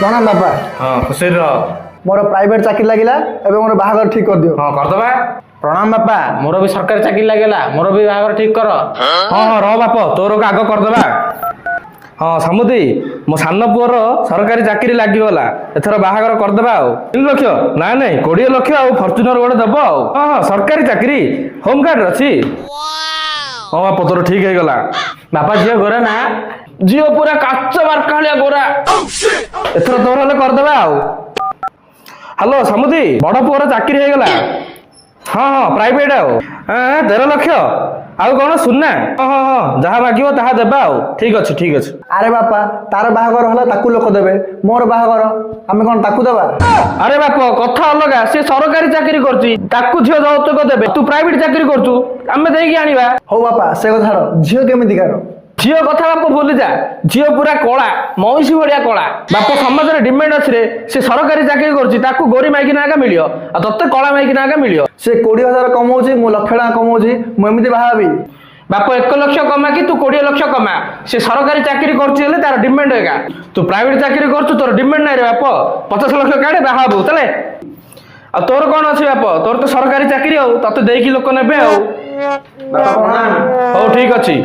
ପ୍ରଣାମ ବାପା। ହଁ, ଖୁସିରେ ରହ। ମୋର ପ୍ରାଇଭେଟ ଚାକିରି ଲାଗିଲା, ଏବେ ମୋର ବାହାଘର ଠିକ କରିଦିଅ। ହଁ, କରିଦବା। ପ୍ରଣାମ ବାପା, ମୋର ବି ସରକାରୀ ଚାକିରି ଲାଗିଲା, ମୋର ବି ବାହାଘର ଠିକ କର। ହଁ, ରହ ବାପ, ତୋର ଆଗ କରିଦବା। ହଁ ସମୁଦି, ମୋ ସାନ ପୁଅର ସରକାରୀ ଚାକିରି ଲାଗିଗଲା, ଏଥର ବାହାଘର କରିଦବା। ଆଉ 3 ଲକ୍ଷ, ନାଇଁ ନାଇଁ, 20 ଲକ୍ଷ, ଆଉ ଫର୍ଚୁନର ଗୋଟେ ଦବ। ଆଉ ହଁ, ସରକାରୀ ଚାକିରି, ହୋମଗାର୍ଡ ଅଛି। ହଁ ବାପ, ତୋର ଠିକ ହେଇଗଲା। ବାପା, ଝିଅ ଗୋରା ନା? ଝିଅ ପୁରା କାଚ ମାର୍କା ଭଳିଆ ଗୋରା। ଏଥର ତୋର ହେଲେ କରିଦବା। ଆଉ ହ୍ୟାଲୋ ସମୁଦି, ବଡ ପୁଅର ଚାକିରି ହେଇଗଲା। ହଁ, ପ୍ରାଇଭେଟ। ଆଉ 13 ଲକ୍ଷ, ଆଉ କଣ ସୁନା। ହଁ, ଯାହା ମାଗିବ ତାହା ଦେବା। ଆଉ ଠିକ ଅଛି, ଠିକ ଅଛି। ଆରେ ବାପା, ତାର ବାହାଘର ହେଲା ତାକୁ ଲୋକ ଦେବେ, ମୋର ବାହାଘର ଆମେ କଣ ତାକୁ ଦେବା? ଆରେ ବାପ, କଥା ଅଲଗା। ସେ ସରକାରୀ ଚାକିରି କରୁଛି, ତାକୁ ଝିଅ ଯୌତୁକ ଦେବେ। ତୁ ପ୍ରାଇଭେଟ ଚାକିରି କରୁଛୁ, ଆମେ ଦେଇକି ଆଣିବା। ହଉ ବାପା, ସେ କଥା ଛାଡ, ଝିଅ କେମିତିକାର? ଝିଅ କଥା ବାପ ଭୁଲି ଯା, ଝିଅ ପୁରା କଳା, ମଇଁଷି ଭଳିଆ କଳା। ବାପ, ସମାଜରେ ଡିମାଣ୍ଡ ଅଛି ରେ। ସେ ସରକାରୀ ଚାକିରି କରୁଛି, ତାକୁ ଗୋରି ମାଇକିନା ଏକା ମିଳିବ, ଆଉ ତତେ କଳା ମାଇକିନା ଏକା ମିଳିବ। ସେ 20,000 କମଉଛି, ମୁଁ ଲକ୍ଷ ଟଙ୍କା କମଉଛି, ମୁଁ ଏମିତି ବାହା ହେବି? ବାପ, 1 ଲକ୍ଷ କମା କି ତୁ 20 ଲକ୍ଷ କମା, ସେ ସରକାରୀ ଚାକିରି କରୁଛି ହେଲେ ତାର ଡିମାଣ୍ଡ ଏକା। ତୁ ପ୍ରାଇଭେଟ ଚାକିରି କରୁଛୁ, ତୋର ଡିମାଣ୍ଡ ନାହିଁ ରେ ବାପ। 50 ଲକ୍ଷ କାଢେ, ବାହା ହବୁ ତାହେଲେ। ଆଉ ତୋର କଣ ଅଛି ବାପ, ତୋର ତ ସରକାରୀ ଚାକିରି, ଆଉ ତତେ ଦେଇକି ଲୋକ ନେବେ। ଆଉ ବାପା, ପ୍ରଣାମ। ହଉ, ଠିକ ଅଛି।